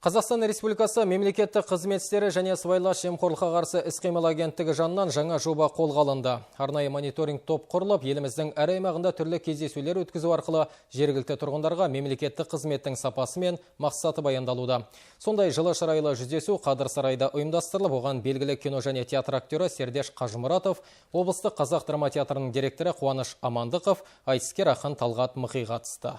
Қазақстан Республикасы мемлекеттік қызмет істері және сыбайлас жемқорлыққа қарсы іс-қимыл агенттігі жанынан жаңа жоба қолға алынды. Арнайы мониторинг топ құрылып, еліміздің әр аймағында түрлі кездесулер өткізу арқылы жергілікті тұрғындарға мемлекеттік қызметтің сапасы мен мақсаты баяндалуда. Сондай жылы шырайлы жүздесу Қадыр сарайда ұйымдастырылып, оған белгілі кино және театр актері Сердеш Қажымұратов, облыстық қазақ драма театрының директоры Қуаныш Амандықов, айтыскер ақын Талғат Мықи қатысты.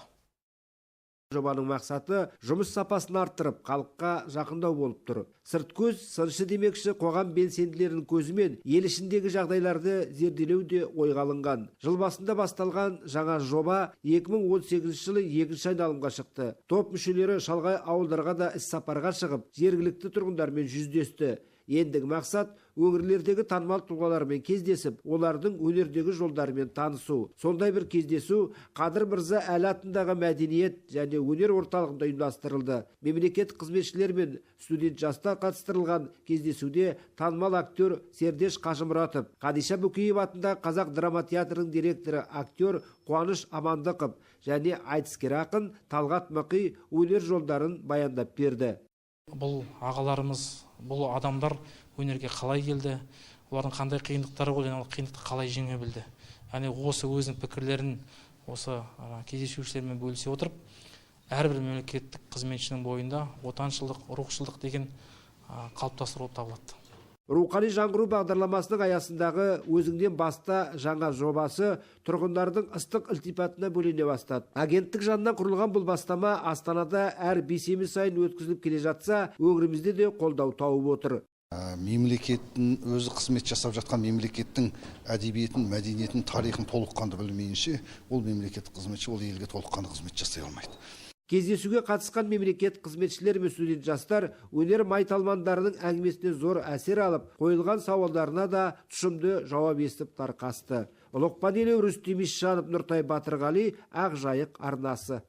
Жобаның мақсаты жұмыс сапасын арттырып, халыққа жақындау болып тұр. Сырт көз сыншы демекші, қоғам белсенділерінің көзімен ел ішіндегі жағдайларды зерделеу де ойға алынған. Жыл басында басталған жаңа жоба 2018 жылы екінші айналымға шықты. Топ мүшелері шалғай ауылдарға да іс-сапарға шығып, жергілікті тұрғындармен жүздесті. Ендігі мақсат өңірлердегі танымал тұлғалармен кездесіп, олардың өнердегі жолдарымен танысу. Сондай бір кездесу Қадыр Мырза Әлі атындағы мәдениет және өнер орталығында ұйымдастырылды. Мемлекет қызметшілер мен студент жастар қатыстырылған кездесуде танымал актер Сердеш Қажымұратов, Қадиша Бөкеева атындағы қазақ драма театрының директоры актер Қуаныш Амандықов және айтыскер ақын Талғат Мықи өнер жолдарын баяндап берді. Бұл ағаларымыз, бұл адамдар өнерге қалай келді, олардың қандай қиындықтары болды және ол қиындықты қалай жеңе білді. Яғни осы өзінің пікірлерін осы кездесушілермен бөлісе отырып, әрбір мемлекеттік қызметшінің бойында отаншылдық, рухшылдық деген қалыптастыру болып табылады. Рухани жаңғыру бағдарламасының аясындағы өзіңнен баста жаңа жобасы тұрғындардың ыстық ілтипатына бөлене бастады. Агенттік жанынан құрылған бұл бастама Астанада әр бейсенбі сайын өткізіліп келе жатса, өңірімізде де қолдау тауып отыр. Мемлекеттің өзі қызмет жасап жатқан мемлекеттің әдебиетін, мәдениетін, тарихын толыққанды білмейінше, ол мемлекеттік қызметші ол елге толыққанды қызмет жасай алмайды. Кездесуге қатысқан мемлекет қызметшілері мен студент жастар өнер майталмандарының әңгімесіне зор әсер алып, қойылған сауалдарына да тұшымды жауап естіп тарқасты. Ұлықпан Елеу, Рүстем Исжанов, Нұртай Батырғали, Ақ Жайық арнасы.